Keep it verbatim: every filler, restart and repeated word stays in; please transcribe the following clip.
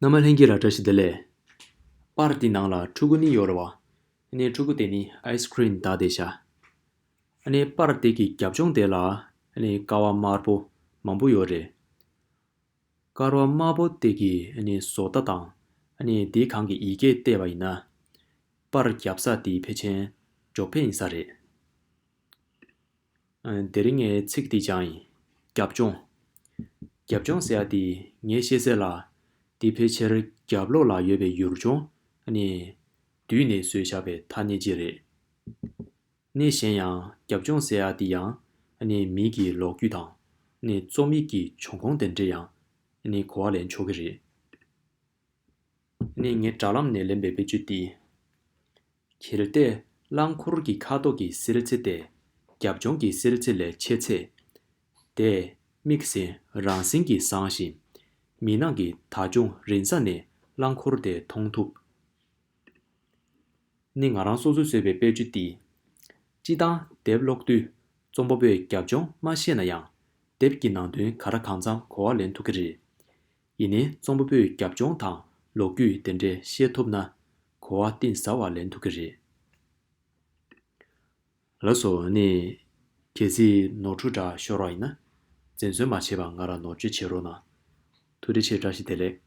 རྣམ་པ་ལྷན་རྒྱས་ལ་བཀྲ་ཤིས་བདེ་ལེགས། པར་འདི་ནང་ལ་ཕྲུ་གུ་གཉིས་ཡོད་རེད་བ། ཨ་ནི་ཕྲུ་གུ་དེ་ནི་ཨའི་སི་ཀྲིམ་བཏགས་བསྡད་ཤག་ཨ་ནི་པར་དེ་གི་རྒྱབ་ལྗོངས་དེ་ལ་ཨ་ནི་ཀ་བ་དམར་པོ་མང་པོ་ཡོད་རེད། ཀ་བ་དམར་པོ་དེ་གི་ཨ་ནི་བཟོ་ལྟ་དང་ཨ་ནི་དེའི་སྒང་གི་ཡི་གེ་བལྟས་པ་ཡིན་ན། པར་རྒྱབ་ས་དེ་ཕལ་ཆེར་ཇོ་ཕེ་ཡིན་ས་རེད། ཨ། དེ་རིང་ངས་ཚིག་འདི་སྦྱངས་ཡིན། རྒྱབ་ལྗོངས། རྒྱབ་ལྗོངས་ཟེར་ཡ་དེ་ངས་ཤེས་གསལ་ལ། འདི་ཕལ་ཆེར་རྒྱབ་ལོགས་ལ་ཡོད་པའི་ཡུལ་ལྗོངས་ཨ་ནི་བསྡུས་ནས་བཟོས་བཞག་པའི་ཐ་སྙད་ཅིག་རེད། གནས་གཞན་ཡང་རྒྱབ་ལྗོངས་ཟེར་ཡ་དེ་ཡང་ཨ་ནི་མི་གི་ལོ་རྒྱུས་དང་ཨ་ནི་རྩོམ་ཡིག་གི་འབྱུང་ཁུངས་དེ་འདྲ་ཡང་ཨ་ནི་གོ་བ་ལེན་ཆོག་གི་རེད། ནི་ངའི་དྲ་ལམ་ནས་ལེན་པའི་དཔེ་བརྗོད་འདི། གལ་ཏེ་རླངས་འཁོར་གྱི་ཁ་ཐོག་གི་བསིལ་ཚད་དེ་རྒྱབ་ལྗོངས་ཀྱི་བསིལ་ཚད་ལས་ཆེ་ཚེ། དེས་དམིགས་བསལ་རང་བཞིན་གྱིས་བཟང་ཞིང་། མི་ནང་གི་ཐ་ཆུང་རིང་ས་ནས་རླངས་འཁོར་དེ་མཐོང་ཐུབ། ནི་ང་རང་སོ་སོས་བཟོས་པའི་དཔེ་བརྗོད་འདི། སྤྱིར་བཏང་དེབ་ཀློག་དུས་རྩོམ་པ་པོས་རྒྱབ་ལྗོངས་མ་ཤེས་ན་ཡང་། དེབ་ཀྱི་ནང་དོན་ག་རེ་གང་འཚམ་གོ་བ་ལེན་ཐུབ་ཀྱི་རེད། ཡིན་ནའི་རྩོམ་པ་པོའི་རྒྱབ་ལྗོངས་དང་ལོ་རྒྱུས་དེ་འདྲ་ཤེས་ཐུབ་ན། གོ་བ་གཏིང་ཟབ་པ་ལེན་ཐུབ་ཀྱི་རེད། ལགས་སོ། ནི། གལ་སྲིད་ནོར་འཁྲུལ་འདྲ་ཤོར་བ་ཡིན་ན། འཛེམ་ཟོན་མ་བྱེད་པར་ང་ལ་ནོར་བཅོས་བྱེད་རོགས་གནང་། ཐུགས་རྗེ་ཆེ། བཀྲ་ཤིས་བདེ་ལེགས།